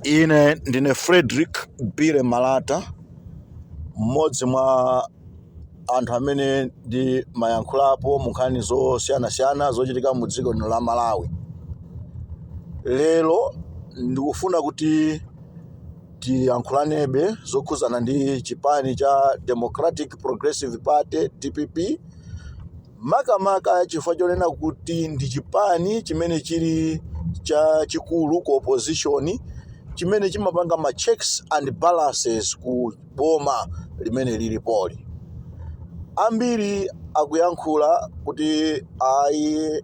Ine ndine Frederick Billy Malata, mmodzi mwa anthu amene ndimayankhulapo mu nkhani zosiyanasiyana zochitika mu dziko lino la Malawi. Lero ndikufuna kuti tiyankhulanebe zokhuzana ndi chipani cha Democratic Progressive Party, DPP, makamaka chifukwa chonena kuti ndi chipani chimene chili chachikulu ku opposition, chimene chimapanga ma checks and balances ku boma limene lilipoli. Ambiri akuyankhula kuti ayi,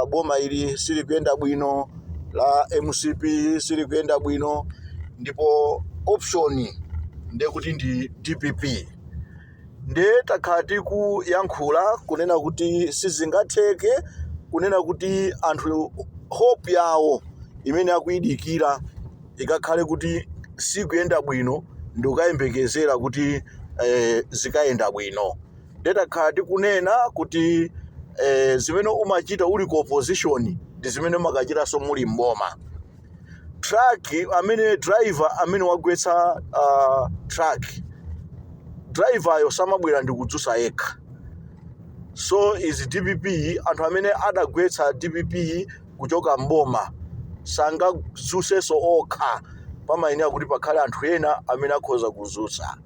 boma ili silikuyenda bwino, la MCP silikuyenda bwino, ndipo option ndekuti ndi DPP. Ndiye takhala tikuyankhula kunena kuti sizingatheke kunena kuti anthu hope yawo imene akuyidikira ikakhale kuti sikuyenda bwino ndi kukayembekezera kuti zikayenda bwino. Ndiye takhala tikunena kuti zimene umachita uli ku opposition ndi zimene umakachitanso muli mboma. Truck amene driver amene wagwetsa truck, driveryo samabwera ndi kudzusa yekha. So is DPP. Anthu amene adagwetsa DPP kuchoka mboma sangadzusenso okha, pamayenera kuti pakhale anthu ena amene akhoza kudzutsa.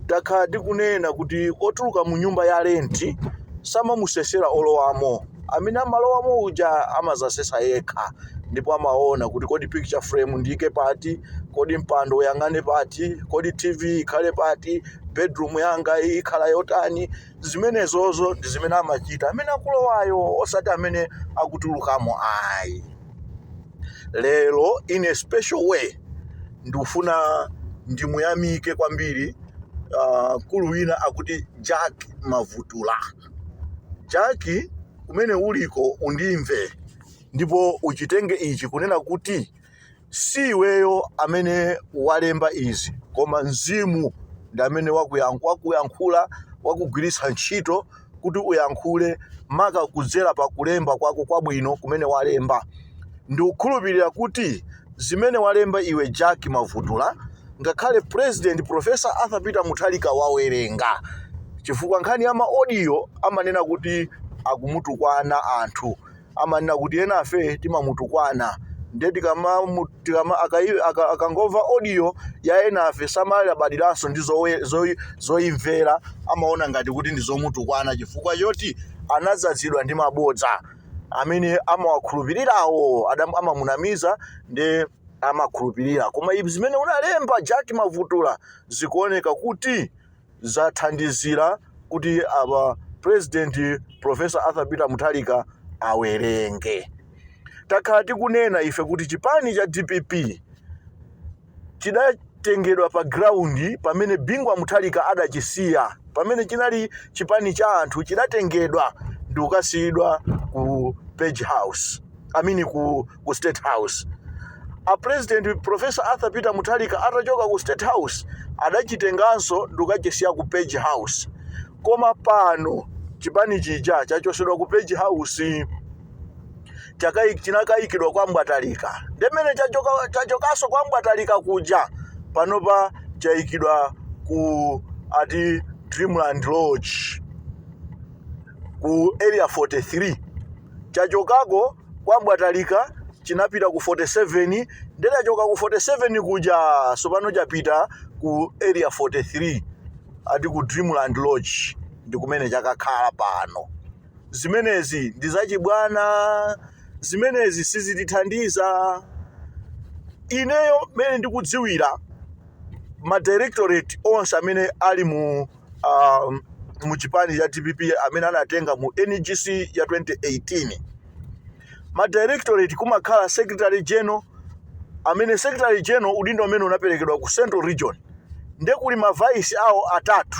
Takhala tikunena kuti otuluka mu nyumba ya renti samamusesera olowamo, amene amalowamo uja amazasesa yekha, ndipo amaona kuti kodi picture frame ndiyike pati, kodi mpando uyang'ane pati, kodi TV ikhale pati, bedroom yanga ikhala yotani. Zimenezozo ndi zimene amachita amene akulowayo, osati amene akutulukamo ayi. Lero in a special way ndikufuna ndimuyamike kwambiri mkulu wina akuti Jack Mavutula. Jack, kumene uliko undimve ndipo uchitenge ichi kunena kuti si iweyo amene walemba izi, koma mzimu ndi amene wakuyankhula, wakugwiritsa ntchito kuti uyankhule, maka kudzera pa kulemba kwako kwabwino kumene walemba. Ndikukhulupirira kuti zimene walemba iwe Jack Mavutula, ngakhale President Professor Arthur Peter Mutharika wawerenga, chifukwa nkhani ya ma audio amanena kuti akumutukwana anthu, amanena kuti enafe timamutukwana, ndiye tikama akangomva audio ya enafe samalabadiranso ndi zoimvera, amaona ngati kuti ndi zomutukwana, chifukwa choti anadzazidwa ndi mabodza amene amawakhulupirirawo, amamunamiza ndi amakhulupirira. Koma izi zimene unalemba Jack Mavutula zikuoneka kuti zathandizira kuti apa President Professor Arthur Peter Mutharika awerenge. Takhala tikunena ife kuti chipani cha DPP chidatengedwa pa ground pamene Bingu wa Mutharika adachisiya, pamene chinali chipani cha anthu, chidatengedwa ndi kukasiyidwa ku Page House, I mean ku State House. A President Professor Arthur Peter Mutharika atachoka ku State House adachitenganso ndi kukachisiya ku Page House. Koma pano chipani chija chachosedwa ku Page House, chinakayikidwa kwa Mbwatalika. Ndemene chachokanso kwa Mbwatalika kuja, panopa chayikidwa ku ati Dreamland Lodge ku Area 43. Chachokako kwa Mbwatalika chinapita ku 47, ndetachoka ku 47 kuja sopano chapita ku Area 43, ati ku Dreamland Lodge ndi kumene chakakhala pano. Zimenezi ndi zachibwana, zimenezi sizitithandiza. Ineyo mmene ndikudziwira, ma directorate onse amene ali mu chipani cha DPP amene anatenga mu NGC ya 2018, ma directorate kumakhala secretary general, amene secretary general udindo amene unaperekedwa ku Central Region, nde kuli ma vice awo atatu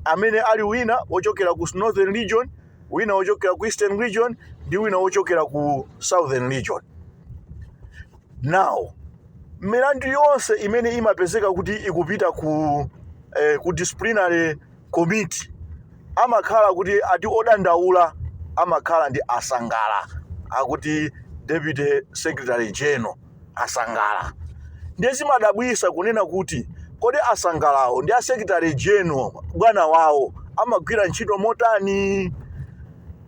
amene ali wina wochokera ku Northern Region, wina wochokera ku Eastern Region ndi wina wochokera ku Southern Region. Now milandu yonse imene imapezeka kuti ikupita ku disciplinary committee, amakhala kuti ati odandaula amakhala ndi Asangala, akuti deputy secretary general Asangala. Ndiye zimadabwisa kunena kuti kodi asangalawo ndi a secretary general bwana wawo amagwira ntchito motani?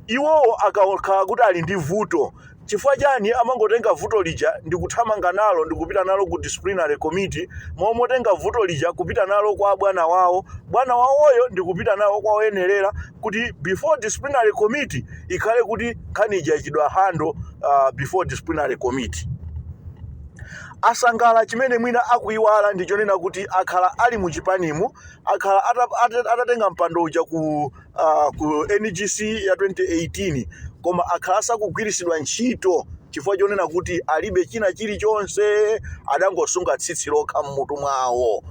Iwowo akakhala kuti ali ndi vuto, chifukwa chani amangotenga vuto lija ndikuthamanga nalo ndikupita nalo ku disciplinary committee, momotenga vuto lija kupita nalo kwa bwana wawo, bwana wawoyo ndikupita nawo kwa oyenerera, kuti before disciplinary committee ikhale kuti nkhani ija ichidwa handle before disciplinary committee? Asangala chimene mwina akuiwala ndi chonena kuti akhala ali muchipanimu, akhala atatenga mpando uja ku NGC ya 2018, koma akhala asakugwiritsidwa ntchito chifukwa chonena kuti alibe china chilichonse, adangosunga tsitsi lokha mmutu mwawo.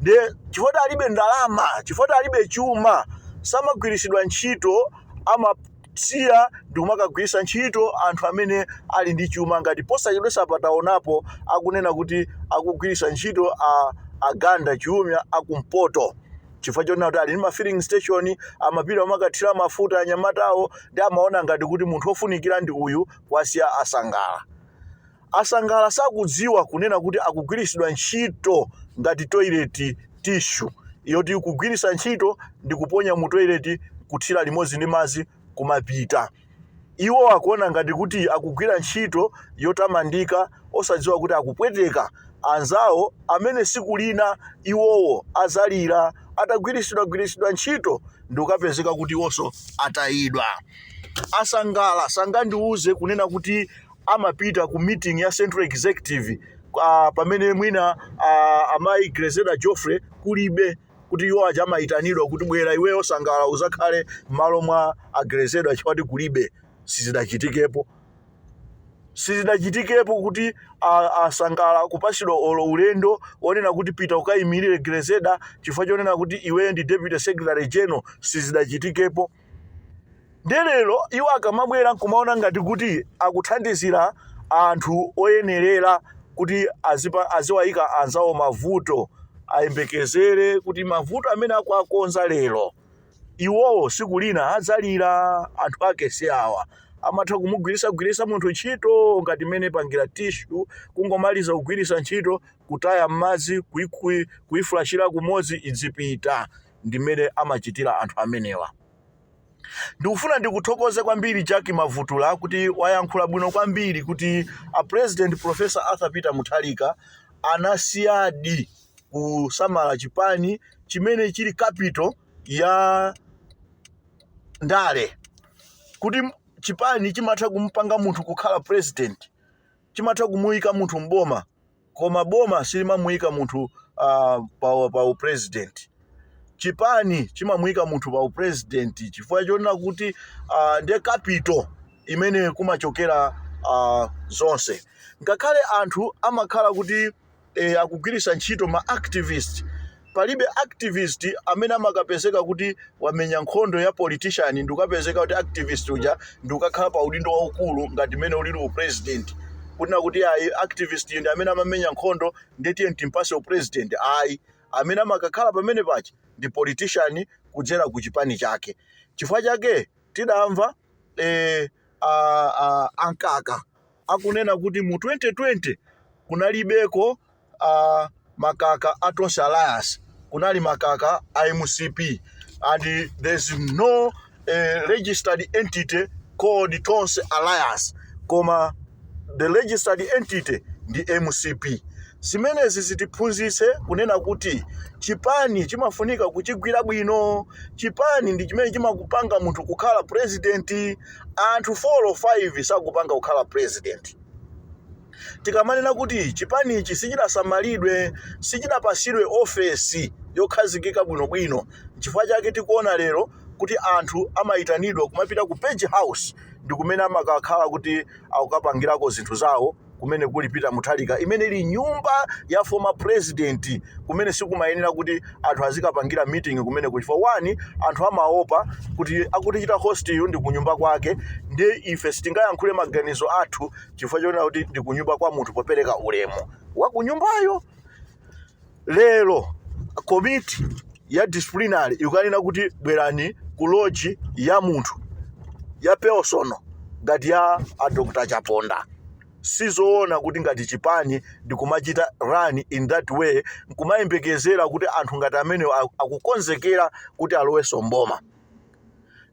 Ndiye chifukwa kuti alibe ndalama, chifukwa kuti alibe chuma, samagwiritsidwa ntchito, amasiya ndikumakagwiritsa ntchito anthu amene ali ndi chuma. Ngati posachedwesa pataonapo akunena kuti akugwiritsa ntchito aganda Chiumia akumpoto chifukwa chonena kuti ali ndi ma filling station, amapita amakathira mafuta anyamatawo, ndi amaona ngati kuti munthu ofunikira ndi uyu, kwasiya asangala. Asangala sakudziwa kunena kuti akugwiritsidwa ntchito ngati toilet tissue, yoti kugwiritsa ntchito ndi kuponya mu toilet, kuthira limodzi ndi madzi, kumapita. Iwo akuona ngati kuti akugwira ntchito yotamandika, osadziwa kuti akupweteka anzawo amene siku lina iwowo azalira atagwiritsidwa ntchito ndi kukapezeka kuti iwonso atayidwa. Asangala sangandiuze kunena kuti amapita ku meeting ya central executive pamene mwina amayi Grezelder Geoffrey kulibe, kuti iwo aja amayitanidwa kuti bwera iweyo Sangala uzakhale m'malo mwa a Grezelder chifukwa kulibe. Sizidachitikepo, sizidachitikepo kuti asangala kupasidwa olo ulendo wonena kuti pita ukayimirire Grezelder chifukwa chonena kuti iweyo ndi deputy secretary general. Sizidachitikepo. Ndiye lero iwo akamabwera nkumaona ngati kuti akuthandizira anthu oyenerera kuti aziwayika anzawo mavuto, ayembekezere kuti mavuto amene akuakonza lero iwowo siku lina adzalira. Anthu ake si awa, amatha kumugwirisagwirisa munthu ntchito ngati mmene pangira tissue, kungomaliza kugwirisa ntchito, kutaya m'madzi, kuyifulashira kumodzi, idzipita. Ndi mmene amachitira anthu amenewa. Ndikufuna ndikuthokoze kwambiri Jack Mavutula kuti wayankhula bwino kwambiri kuti a President Professor Arthur Peter Mutharika anasiyadi kusamala chipani chimene chili capital ya ndale, kuti chipani chimatha kumpanga munthu kukhala president, chimatha kumuyika munthu mboma, koma boma silimamuyika munthu pa upresident. Chipani chimamuyika munthu pa upresident chifukwa chonena kuti ndiye capital imene kumachokera zonse. Ngakhale anthu amakhala kuti akugwiritsa ntchito ma activist, palibe activist amene amakapezeka kuti wamenya nkhondo ya politician ndikukapezeka kuti activist uja ndikukakhala pa udindo waukulu ngati mmene ulili upresident, kunena kuti ayi, activist ndi amene amamenya nkhondo, ndiye tiye timpase upresident. Ayi, amene amakakhala pamene paja ndi politician kudzera ku chipani chake. Chifukwa chake tidamva ankaka akunena kuti mu 2020 kunalibeko makaka a Tonse Alliance, kunali makaka a MCP, and there's no registered entity called Tonse Alliance, koma the registered entity ndi MCP. Zimenezi zitiphunzitse kunena kuti chipani chimafunika kuchigwira bwino. Chipani ndi chimene chimakupanga munthu kukhala president. Anthu 4 or 5 sakupanga kukhala president. Tikamanena kuti chipanichi sichidasamalidwe, sichidapasidwe ofesi yokhazikika bwinobwino, chifukwa chake tikuona lero kuti anthu amayitanidwa kumapita ku Page House, ndi kumene amakakhala kuti akukapangirako zinthu zawo, kumene kuli Peter Mutharika, imene ili nyumba ya former president, kumene sikumayenera kuti anthu azikapangira meeting kumene, chifukwa one, anthu amaopa kuti akutichita host yu ndi kunyumba kwake, ndiye ife sitingayankhule maganizo athu chifukwa chonena kuti ndi kunyumba kwa munthu, popereka ulemu wa kunyumbayo. Lero komiti ya disciplinary ikukanena kuti bwerani ku lodge ya munthu ya personal ngati ya a Dr. Chaponda. Sizoona kuti ngati chipani ndikumachita run in that way, nkumayembekezera kuti anthu ngati amenewo akukonzekera kuti alowenso mboma.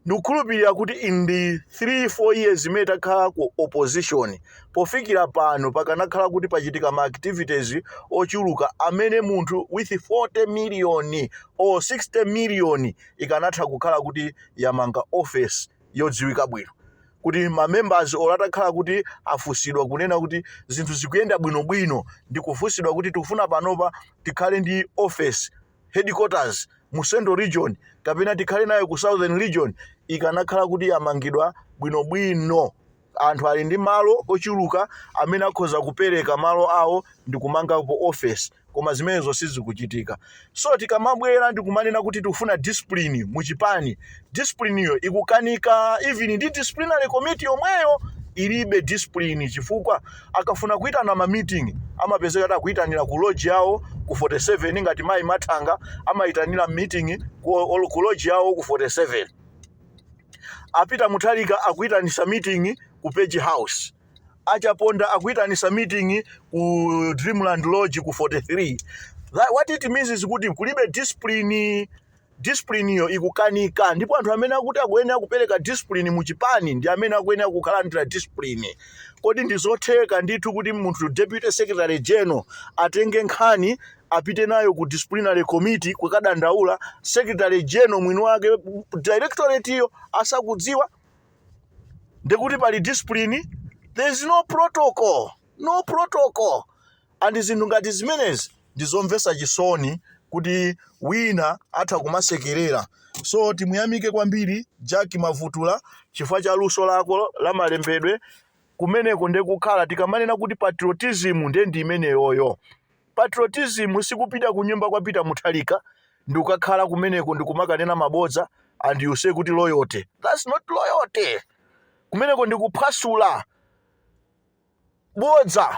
Ndikukhulupirira kuti in the 3 4 years imene takhala ku opposition pofikira pano, pakanakhala kuti pachitika ma activities ochuluka amene munthu with 40 million or 60 million ikanatha kukhala kuti yamanga office yodziwika bwino, kuti ma members olo atakhala kuti afunsidwa kunena kuti zinthu zikuyenda bwinobwino, ndikufunsidwa kuti tikufuna panopa tikhale ndi office headquarters mu Central Region kapena tikhale nayo ku Southern Region, ikanakhala kuti yamangidwa bwinobwino. Anthu ali ndi malo ochuluka amene akhoza kupereka malo awo ndi kumangapo office, koma zimenezo sizikuchitika. So tikamabwera ndikumanena kuti tikufuna discipline muchipani, discipline iyo ikukanika. Even ndi disciplinary committee yomweyo ilibe discipline, chifukwa akafuna kuitana ma meeting amapezeka kuti akuitanira ku lodge yawo ku 47. Ngati mayi Mathanga amayitanira meeting ku lodge yawo ku 47, a Peter Mutharika akuitanisa meeting ku Page House, a Chaponda akuitanisa meeting ku Dreamland Lodge ku 43. What it means is kuti kulibe discipline. Discipline iyo ikukanika, ndipo anthu amene akuti akuyenera kupereka discipline mu chipani ndi amene akuyenera kukhalandira discipline. Kodi ndi zotheka ndithu kuti munthu deputy secretary general atenge nkhani apite nayo ku disciplinary committee kukadandaula, secretary general mwini wake directorate iyo asakudziwa? Ndikuti pali discipline? There is no protocol, no protocol. And zinthu ngati zimenezi ndizomvetsa chisoni kuti wina atha kumasekerera. So timuyamike kwambiri Jack Mavutula chifukwa cha luso lako la malembedwe. Kumeneko ndekukhala tikamanena kuti patriotism, ndiye ndi imeneyoyo. Patriotism sikupita ku nyumba kwa Peter Mutharika ndikukakhala kumeneko ndikumakanena mabodza and you say kuti loyalty. That's not loyalty. Kumeneko ndikuphwasula bodza,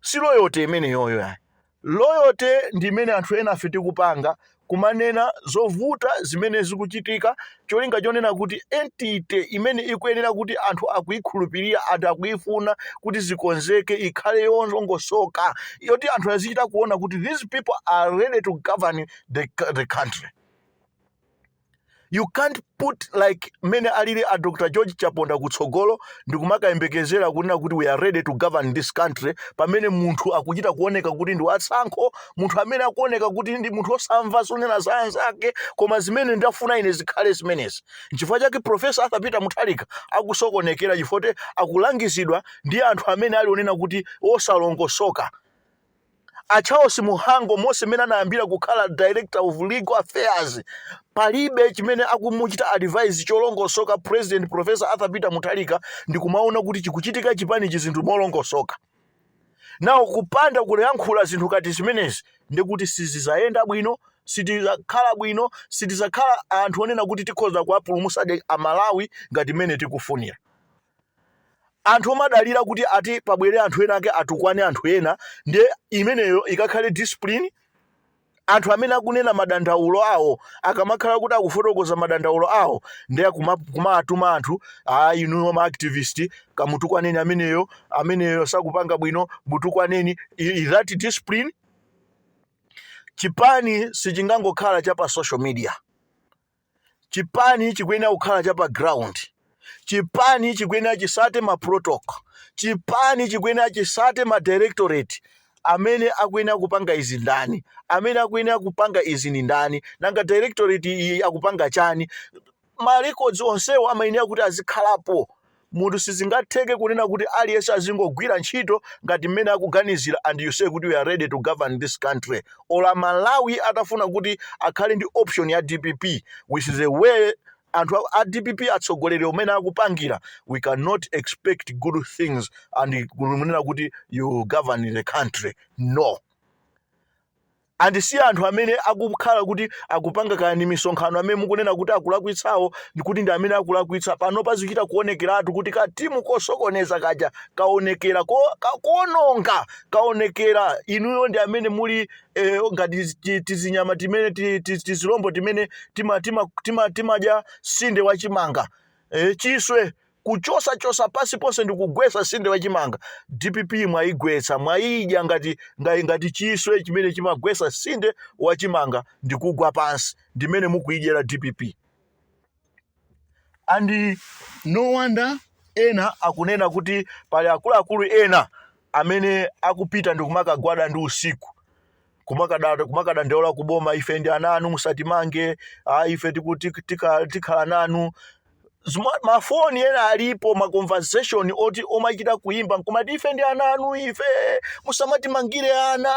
si loyalty imeneyoyo yayi. Loyalty ndi imene anthu ena afe tikupanga, kumanena zovuta zimene zikuchitika, cholinga chonena kuti entity imene ikuyenera kuti anthu akuyikhulupirira, anthu akuyifuna kuti zikonzeke, ikhale yolongosoka, yoti anthu azichita kuona kuti these people are ready to govern the country. You can't put like mmene alili a Dr George Chaponda kutsogolo ndikumakayembekezera kunena kuti we are ready to govern this country, pamene munthu akuchita kuoneka kuti ndi watsankho, munthu amene akuoneka kuti ndi munthu osamva zonena za anzake, koma zimene ndafuna ine zikhale zimenezi. Nchifukwa chake Professor Arthur Peter Mutharika akusokonekera, chifukwa akulangizidwa ndi anthu amene ali onena kuti osalongosoka. A Charles Muhango, monse mmene anayambira kukhala director of legal affairs, palibe chimene akumuchita advise cholongosoka President Professor Arthur Peter Mutharika ndikumaona kuti chikuchitika chipani zinthu molongosoka. Nawo kupanda kuyankhula zinthu ngati zimenezi, ndikuti sizizayenda bwino, sitizakhala bwino, sitizakhala anthu onena kuti tikhoza kuwapulumutsadi Amalawi ngati mmene tikufunira. Anthu omadalira kuti ati pabwere anthu ena ake atukwane anthu ena, ndiye imeneyo ikakhale discipline? Anthu amene akunena madandaulo awo, akamakhala kuti akufotokoza madandaulo awo, ndiye kumatuma anthu, a inuyo ma activist, kamutukwaneni ameneyo, ameneyo sakupanga bwino, mutukwaneni. Is that discipline? Chipani sichingangokhala cha pa social media. Chipani chikuyenera kukhala cha pa ground. Chipani chikuyenera chisate ma protocol. Chipani chikuyenera chisate ma directorate. Amene akuyenera kupanga izi ndani? Amene akuyenera kupanga izi ni ndani? Nanga directorate iyi akupanga chani? Ma records onsewo amayenera kuti azikhalapo. Munthu sizingatheke kunena kuti aliyense azingogwira ntchito ngati mmene akuganizira and you say kuti we are ready to govern this country. Olo Malawi atafuna kuti akhale ndi option ya DPP, with the way anthu a DPP, atsogoleri omene akupangira, we cannot expect good things and kunena kuti you govern the country. No. And si anthu amene akukhala kuti akupanga kaya ndi misonkhano amene mukunena kuti akulakwitsawo kuti ndi amene akulakwitsa. Pano pazichita kuonekeratu kuti katimu kosokoneza kaja kaonekera, kuononga kaonekera. Inuyo ndi amene muli ngati tizinyama timene tizilombo timene timadya sinde wachimanga, chiswe. Kuchosachosa pasi ponse ndi kugwetsa sinde wachimanga. DPP mwayigwetsa, mwayidya ngati chiswe chimene chimagwetsa sinde wachimanga ndi kugwa pansi, ndimene mukuidyera DPP. And no wonder ena akunena kuti pali akuluakulu ena amene akupita ndi kumakagwada ndi usiku kumakadandaula kuboma, "Ife ndi ana anu, musatimange. Ife tikhala nanu." Mafoni ena alipo, ma conversation oti omachita kuimba nkumati, "Ife ndi ana anu, ife musamatimangire ana."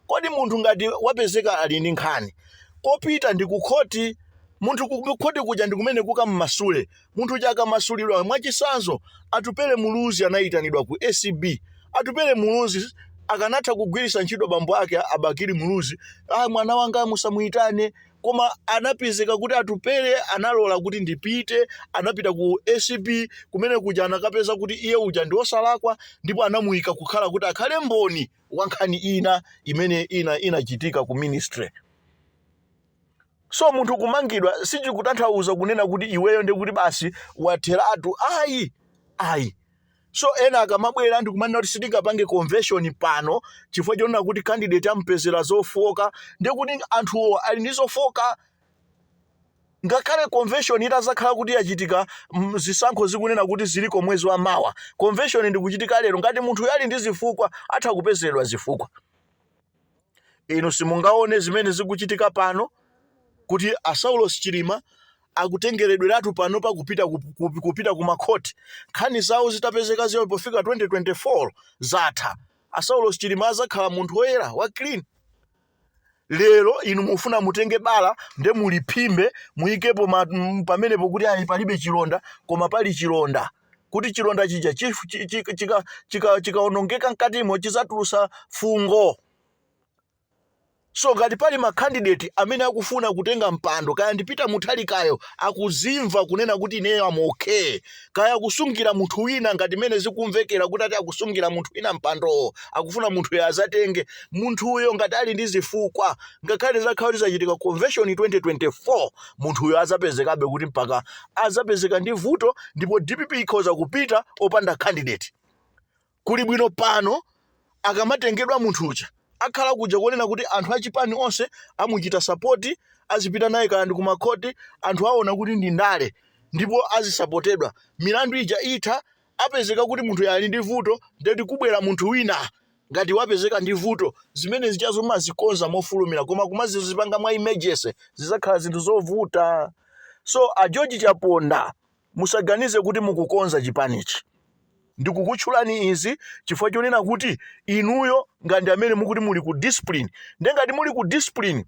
Kodi munthu ngati wapezeka ali ndi nkhani, kopita ndi kukhoti? Munthu kukhoti kuja ndi kumene kukammasule munthu uja. Akamasulidwa, mwachisanzo Atupele Muluzi anayitanidwa ku ACB. Atupele Muluzi akanatha kugwiritsa ntchito bambo ake a Bakili Muluzi, "Ah, mwana wanga musamuyitane," koma anapezeka kuti Atupele analola kuti ndipite. Anapita ku ACB, kumene kuja anakapeza kuti iye uja ndi osalakwa, ndipo anamuyika kukhala kuti akhale mboni wa nkhani ina imene ina inachitika ku ministry. So munthu kumangidwa sichikutanthauza kunena kuti iweyo ndi kuti basi watheratu, ayi, ayi. So ena akamabwera ndikumanena kuti sitingapange convention pano chifukwa chonena kuti candidate amupezera zofoka, ndikuti anthuwo ali ndi zofoka. Ngakhale convention itazakhala kuti yachitika, zisankho zikunena kuti ziliko mwezi wa mawa, convention ndikuchitika lero, ngati munthu ali ndi zifukwa, atha kupezeredwa zifukwa. Inu simungaone zimene zikuchitika pano kuti a Saulos Chilima akutengeredweratu pano pa kupita ku makhoti, nkhani zawo zitapezeka ziyo, pofika 2024 zatha, a Saulos Chilima azakhala munthu woyera wa clean. Lero inu mufuna mutenge bala nde muliphimbe, muyikepo pamenepo kuti ayi, palibe chilonda, koma pali chilonda, kuti chilonda chija chikaonongeka mkatimo chizatulusa fungo. So ngati pali ma candidate amene akufuna kutenga mpando, kaya ndi Peter Mutharikayo akuzimva kunena kuti ineyo am okay, kaya akusungira munthu wina, ngati mene zikumvekera kuti ati akusungira munthu wina mpandowo, akufuna munthuyo azatenge, munthuyo ngati ali ndi zifukwa, ngakhale zakhala kuti zachitika convention 2024, munthuyo azapezekabe kuti mpaka azapezeka ndi vuto, ndipo DPP ikhoza kupita opanda candidate. Kuli bwino pano akamatengedwa munthu uja, akhala kuja kuonena kuti anthu achipani onse amuchita support, azipita naye kaya ndi kumakhoti, anthu aona kuti ndi ndale ndipo azisapotedwa. Milandu ija itha, apezeka kuti munthu ali ndi vuto, ndeti kubwera munthu wina. Ngati wapezeka ndi vuto, zimene zichazo mazikonza mofulumira, koma kumazizipanga mwa emergency zizakhala zinthu zovuta. So a George Chaponda, musaganize kuti mukukonza chipanichi. Ndikukutchulani izi chifukwa chonena kuti inuyo ngati amene mukuti muli ku discipline, nde ngati muli ku discipline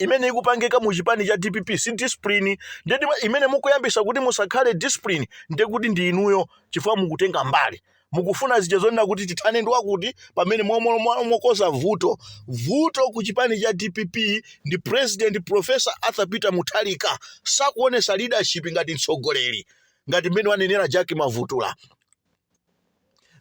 imene ikupangika mu chipani cha DPP si discipline, ndeti imene mukuyambisa kuti musakhale discipline, ndekuti ndi inuyo, chifukwa mukutenga mbali, mukufuna zija zonena kuti tithane ndi wakuti pamene mokoza vuto. Vuto ku chipani cha DPP ndi President Professor Arthur Peter Mutharika, sakuonesa leadership ngati mtsogoleri, ngati mmene wanenera Jack Mavutula.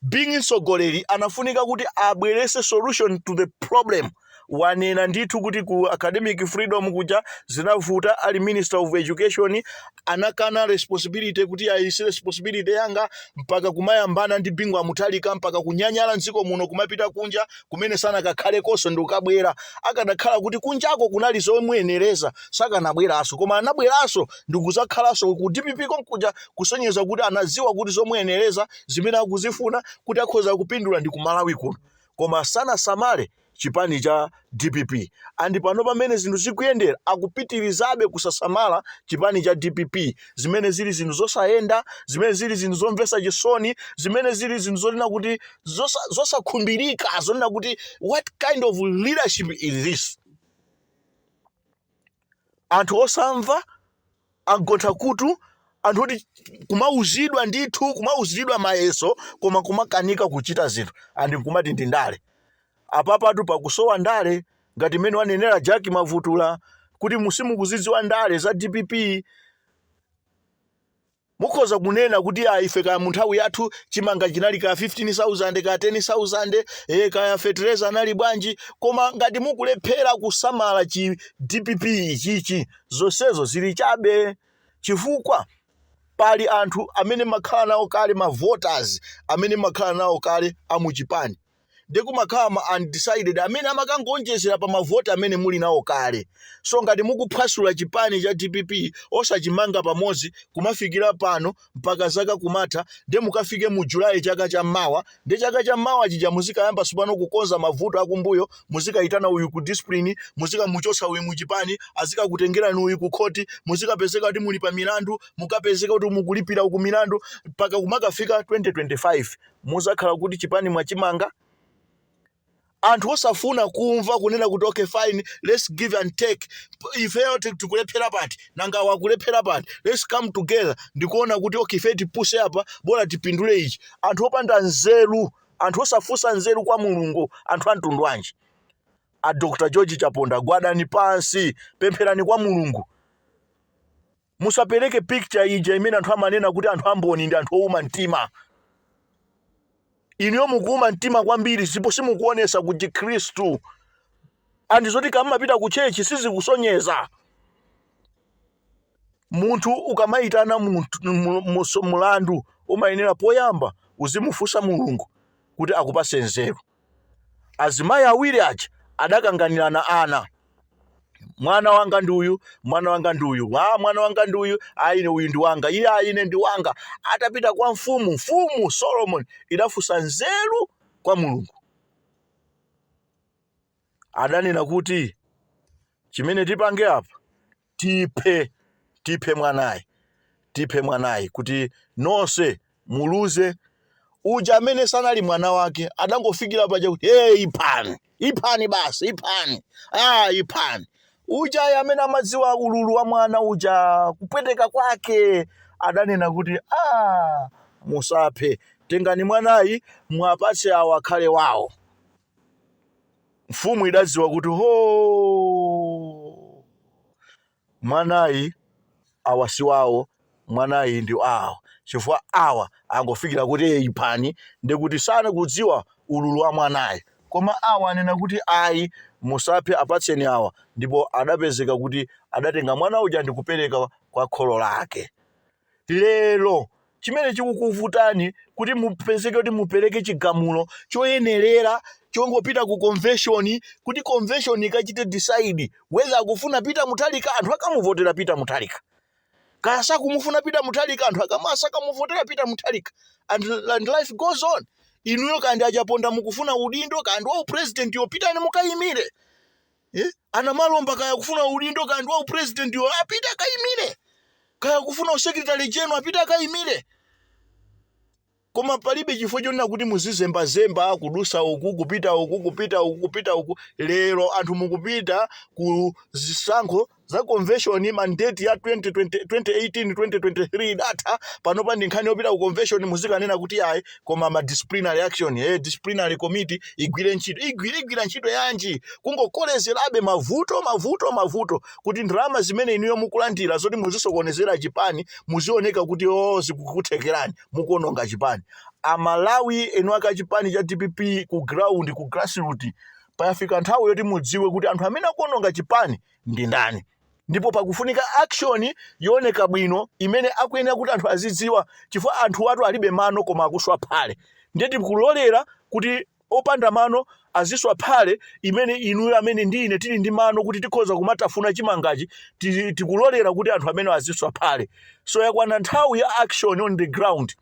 Being mtsogoleri, anafunika kuti abwerese solution to the problem. Wanena ndithu kuti ku academic freedom kuja zinavuta, ali Minister of Education anakana responsibility kuti ayisi responsibility yanga, mpaka kumayambana ndi Bingu Mutharika, mpaka kunyanyala mdziko muno kumapita kunja kumene sanakakhalekonso ndi kukabwera. Akanakhala kuti kunjako kunali zomuyenereza, sakanabweranso, koma anabweranso ndi kuzakhalanso ku DPP konkuja, kusonyeza kuti anadziwa kuti zomuyenereza zimene akuzifuna kuti akhoza kupindula ndi kumalawi kuno, koma sanasamale chipani cha DPP. And pano pamene zinthu zikuyendera, akupitirizabe kusasamala chipani cha DPP, zimene zili zinthu zosayenda, zimene zili zinthu zomvetsa chisoni, zimene zili zinthu zonena kuti zosakhumbirika, zonena kuti what kind of leadership is this? Anthu osamva, agontha kutu, anthu oti kumauzidwa ndithu, kumauziridwa mayeso, koma kumakanika kuchita zinthu, and nkumati ndi ndale. Apapatu pakusowa ndale, ngati mmene wanenera Jack Mavutula kuti musimukuzidziwa ndale za DPP. Mukhoza kunena kuti a ife kaya mu nthawi yathu chimanga chinali kaya 15,000, kaya 10,000, kaya fetereza anali bwanji, koma ngati mukulephera kusamala chi DPP ichichi, zonsezo zili chabe, chifukwa Pali anthu amene makhala nawo kale, ma voters amene makhala nawo kale amuchipani, ndi kumakhala ma undecided amene amakangonjezera pa mavoti amene muli nawo kale. So ngati mukuphwasula chipani cha DPP osachimanga pamodzi kumafikira pano mpaka zaka kumatha, ndiye mukafike mu Julayi chaka chammawa, ndi chaka chammawa chija muzikayamba tsopano kukonza mavuto akumbuyo. Muzikayitana uyu ku discipline, muzikamuchotsa uyu muchipani, azikakutengerani uyu ku khoti, muzikapezeka kuti muli pa milandu, mukapezeka kuti mukulipira uku milandu mpaka kumakafika 2025, muzakhala kuti chipani mwachimanga. Anthu osafuna kumva kunena kuti, "Okay, fine, let's give and take. Ifeyo tikulephera pati? Nanga wakulephera pati? Let's come together ndikuona kuti, okay, ife tipuse apa, bola tipindule ichi." Anthu opanda nzeru, anthu osafunsa nzeru kwa Mulungu, anthu a mtundu wanji? A Dr George Chaponda, gwadani pansi, pempherani kwa Mulungu. Musapereke picture ija imene anthu amanena kuti anthu amboni ndi anthu owuma mtima. Inuyo mukuuma mtima kwambiri, ndipo simukuonesa ku Chikhristu. Anthu zoti kamapita ku church sizikusonyeza. Munthu ukamayitana munthu mulandu, umayenera poyamba uzimufunsa Mulungu kuti akupase nzeru. Azimayi awiri aja adakanganirana ana. "Mwana wanga ndi uyu, mwana wanga ndi uyu, ah, mwana wanga ndi uyu, aine uyu ndi wanga, iye aine ndi wanga." Atapita kwa mfumu, Mfumu Solomon idafunsa nzeru kwa Mulungu. Adanena kuti, "Chimene tipange apa, tiphe mwanayi, tiphe mwanayi kuti nonse muluze." Uja amene sanali mwana wake adangofikira paja kuti, "Hey, iphani, iphani basi, iphani, ah, iphani." Uja amene amadziwa ululu wa mwana uja, kupweteka kwake, adanena kuti, "Ah, musaphe, tengani mwanayi mwapatse awo akhale wawo." Mfumu idadziwa kuti, ho, mwanayi awa si wawo, mwanayi ndi awo, chifukwa awa angofikira kuti, "Hey, iphani," ndikuti sanakudziwa ululu wa mwanayi, koma awa anena kuti, "Ayi, musaphe, apatseni awa." Ndipo adapezeka kuti adatenga mwana uja ndikupereka kwa kholo lake. Lero chimene chikukuvutani kuti mupezeke kuti mupereke chigamulo choyenerera chongopita ku convention, kuti convention ikachite decide whether akufuna Peter Mutharika, anthu akamuvotera Peter Mutharika, kaya sakumufuna Peter Mutharika, anthu akamasa akamuvotera Peter Mutharika, and life goes on. Inuyo kandi achaponda mukufuna udindo, kandi wa upresident yo, pitani mukayimire, eh? Ana Malomba kaya kufuna udindo, kandi wa upresident yo, apite akayimire, kaya kufuna usecretary general, apite akayimire. Koma palibe chifukwa chonena kuti muzizembazemba kudusa uku, kupita uku, kupita uku, kupita uku. Lero anthu mukupita ku zisankho za convention, mandate ya 2020, 2018 2023 idatha. Panopa ndi nkhani yopita ku convention, muzikanena kuti, "Ayi, koma ma disciplinary action, disciplinary committee igwire ntchito." Igwira ntchito yanji? Kungokolezerabe mavuto, mavuto, mavuto, kuti ndalama zimene inuyo mukulandira zoti muzisokonezera chipani, muzioneka kuti, oh, zikukuthekerani, mukuononga chipani. Amalawi enu aka chipani cha DPP, ku ground, ku grassroot, payafika nthawi yoti mudziwe kuti anthu amene akuononga chipani ndi ndani, ndipo pakufunika action yooneka bwino imene akuyenera kuti anthu azidziwa, chifukwa anthu watu alibe mano koma akuswa phale. Ndiye tikulolera kuti opanda mano aziswa phale imene inuyo amene ndi ine tili ndi mano kuti tikhoza kumatafuna chimangachi, tikulolera kuti anthu amene aziswa phale. So yakwana nthawi ya action on the ground,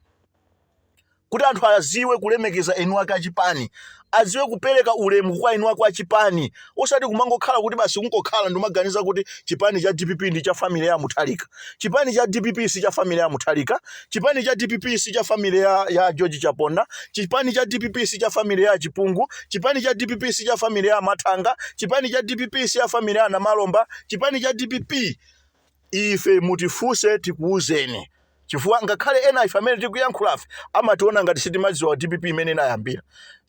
kuti anthu aziwe kulemekeza enu ake achipani, aziwe kupereka ulemu kwa enu ake achipani, osati kumangokhala kuti basi kungokhala ndimaganiza kuti chipani cha DPP ndi cha family ya Mutharika. Chipani cha DPP si cha family ya Mutharika. Chipani cha DPP si cha family ya George Chaponda. Chipani cha DPP si cha family ya Chipungu. Chipani cha DPP si cha family ya Mathanga. Chipani cha DPP si cha family ya Namalomba. Chipani cha DPP, ife mutifunse tikuwuzeni, chifukwa ngakhale ena ife amene tikuyankhulafe amationa ngati sitimadziwa DPP imene inayambira.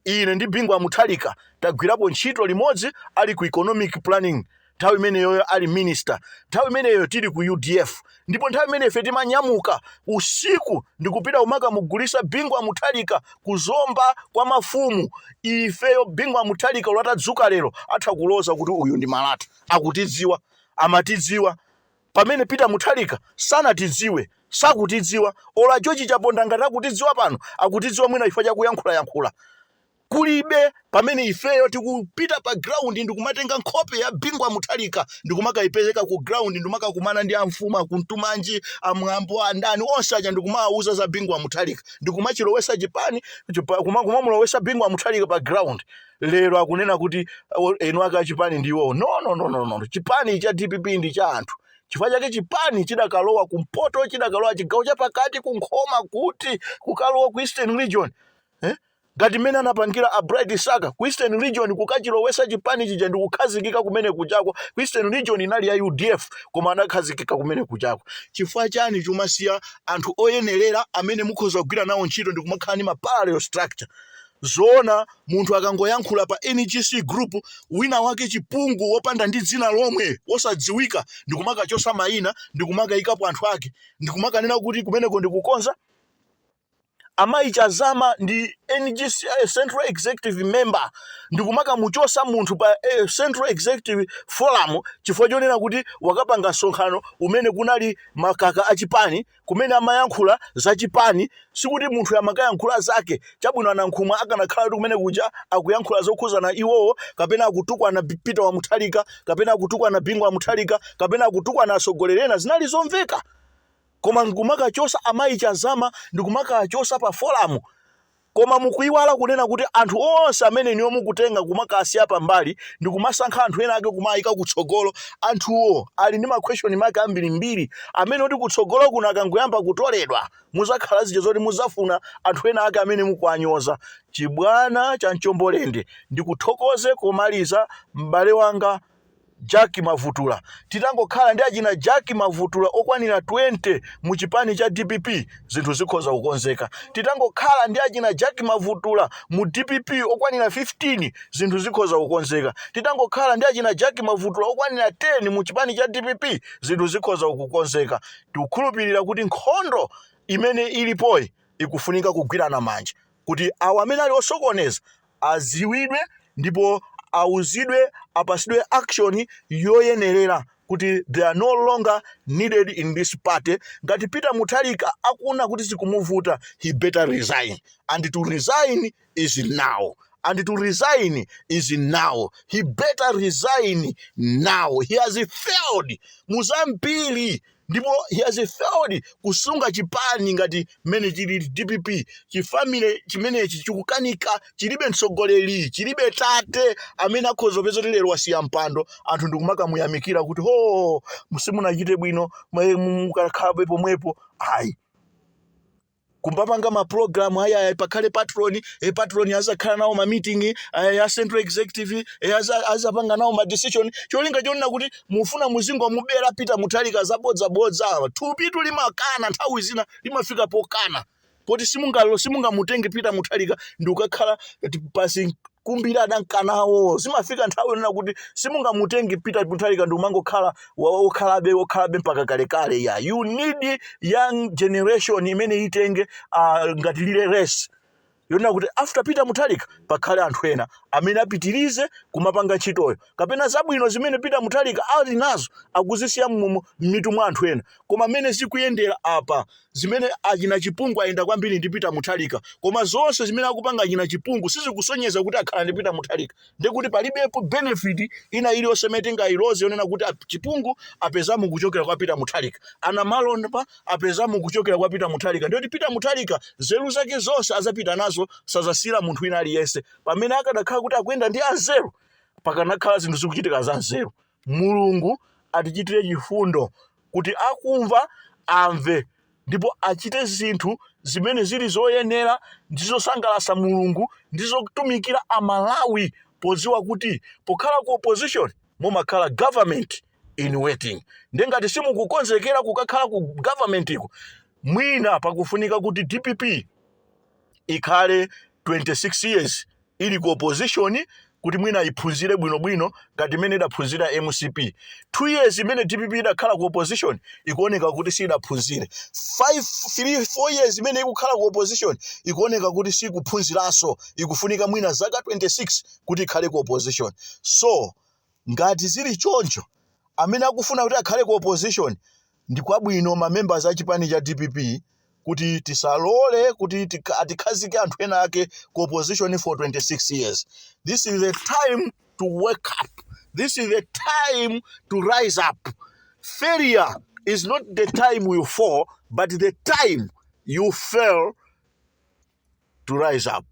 Ine ndi Bingu Mutharika tagwirapo ntchito limodzi, ali ku economic planning nthawi imeneyoyo, ali minister nthawi imeneyo, tili ku UDF. Ndipo nthawi imene ife timanyamuka usiku ndikupita kumakamugulisa Bingu Mutharika kuzomba kwa mafumu, ifeyo Bingu Mutharika lwatadzuka lero atha kuloza kuti uyu ndi Malata, akutidziwa, amatidziwa, pamene Peter Mutharika sanatidziwe, Sakutidziwa. Ola George Chaponda ngati akutidziwa pano, akutidziwa mwina chifukwa chakuyankhulayankhula. Kulibe pamene ifeyo tikupita pa ground ndikumatenga nkhope ya Bingu wa Mutharika ndikumakayipezeka ku ground, ndikumakakumana ndi amfumu akuntumanji, amwambo, andani onse aja, ndikumawauza za Bingu wa Mutharika, ndikumachilowesa chipani kumamulowesa Bingu wa Mutharika pa ground. Lero akunena kuti enu ake achipani ndiwo. No, no, no, no, no. Chipani cha DPP ndi cha anthu. Chifukwa chake chipani chidakalowa kumpoto, chidakalowa chigawo chapakati, kunkhoma, kuti kukalowa ku Eastern Region, eh? Ngati mmene anapangira a Bright Msaka ku Eastern Region, kukachilowesa chipani chija ndikukhazikika kumene kuchako. Ku Eastern Region inali ya UDF, koma anakhazikika kumene kuchako. Chifukwa chani chumasiya anthu oyenerera amene mukhoza kugwira nawo ntchito ndikumakhala ndi ma parallel structure? Zoona, munthu akangoyankhula pa NGC group, wina wake chipungu wopanda ndi dzina lomwe, wosadziwika, ndikumakachosa mayina ndikumakayikapo anthu ake, ndikumakanena kuti kumeneko ndikukonza? Amayi Chazama ndi NGC Central Executive member, ndikumakamuchosa munthu pa Central Executive Forum chifukwa chonena kuti wakapanga msonkhano umene kunali makaka achipani, kumene amayankhula za chipani. Sikuti munthu amakayankhula zake. Chabwino, anankhumwa akanakhala kuti kumene kuja akuyankhula zokhuzana iwowo, kapena akutukwana Peter wa Mutharika, kapena akutukwana Bingu wa Mutharika, kapena akutukwana atsogoleri ena, zinali zomveka. Koma nkumakachosa amayi Chazama ndikumakachosa pa forum. Koma mukuiwala kunena kuti anthu onse amene inuyo mukutenga kumakasiya pambali ndikumasankha anthu ena ake kumayika kutsogolo, anthuwo ali ndi ma question mark ambirimbiri amene oti kutsogolo kuno akangoyamba kutoledwa, muzakhala zija zoti muzafuna anthu ena ake amene mukuwanyoza. Chibwana cha mchombolende. Ndikuthokoze komaliza, m'bale wanga Jack Mavutula. Titangokhala ndi achina Jack Mavutula okwanira 20 mu chipani cha DPP, zinthu zikhoza kukonzeka. Titangokhala ndi achina Jack Mavutula mu DPP okwanira 15, zinthu zikhoza kukonzeka. Titangokhala ndi achina Jack Mavutula okwanira 10 mu chipani cha DPP, zinthu zikhoza kukonzeka. Tikukhulupirira kuti nkhondo imene ilipoyi ikufunika kugwirana manja kuti awo amene ali osokoneza aziwidwe ndipo auzidwe, apasidwe action yoyenerera kuti they are no longer needed in this party. Ngati Peter Mutharika akuona kuti zikumuvuta, he better resign, and to resign is now, and to resign is now. He better resign now. He has failed muzambiri, ndipo he has failed kusunga chipani ngati mmene chilili DPP. Chifamily chimenechi chikukanika, chilibe mtsogoleri, chilibe tate amene akhoza kupeza kuti lero wasiya mpando, anthu ndikumakamuyamikira kuti, "Ho, simunachite bwino, mukakhalabe pomwepo." Ayi, kumbapanga ma program aya, pakhale patron, patron azakhala nawo ma meeting ya central executive, azapanga nawo ma decision, cholinga chonena kuti mufuna muzingomubera Peter Mutharika zabodzabodza. Thupitu limakana, nthawi zina limafika pokana poti simungamutenge Peter Mutharika ndi kukakhala pasi kumbira adankanawo. Zimafika nthawi yonena kuti simungamutenge Peter Mutharika ndi kumangokhala wokhalabe wokhalabe mpaka kalekale. Ya, you need young generation imene itenge ngati relay race yonena kuti after Peter Mutharika pakhale anthu ena amene apitirize kumapanga ntchitoyo, kapena zabwino zimene Peter Mutharika ali nazo akuzisiya m'mitu mwa anthu ena. Koma mmene zikuyendera apa, zimene achina Chipungu ayenda kwambiri ndi Peter Mutharika, koma zonse zimene akupanga achina Chipungu sizikusonyeza kuti akhala ndi Peter Mutharika. Ndikuti palibepo benefit ina iliyonse imene tingayiloze yonena kuti Chipungu apezamo kuchokera kwa Peter Mutharika, ana Malomba apezamo kuchokera kwa Peter Mutharika. Ndiyoti Peter Mutharika nzeru zake zonse azapita nazo, sazasiyira munthu wina aliyense. Pamene akadakhala kuti akuyenda ndi anzeru, pakanakhala zinthu zikuchitika za nzeru. Mulungu atichitire chifundo kuti akumva amve ndipo achite zinthu zimene zili zoyenera ndi zosangalatsa Mulungu ndi zotumikira Amalawi, podziwa kuti pokhala ku opposition mumakhala government in waiting. Ndi ngati simukukonzekera kukakhala ku government iko, mwina pakufunika kuti DPP ikhale 26 years ili ku opposition kuti mwina iphunzire bwinobwino ngati imene idaphunzira MCP. 2 years imene DPP idakhala ku opposition ikuoneka kuti sidaphunzire. 5, 3, 4 years imene ikukhala ku opposition ikuoneka kuti sikuphunziranso. Ikufunika mwina zaka 26 kuti ikhale ku opposition. So ngati zili choncho, amene akufuna kuti akhale ku opposition Ndi kwabwino ma members a chipani cha DPP kuti tisalole kuti atikhazike anthu ena ake ku opposition for 26 years. This is the time to wake up. This is the time to rise up. Failure is not the time you fall, but the time you fail to rise up.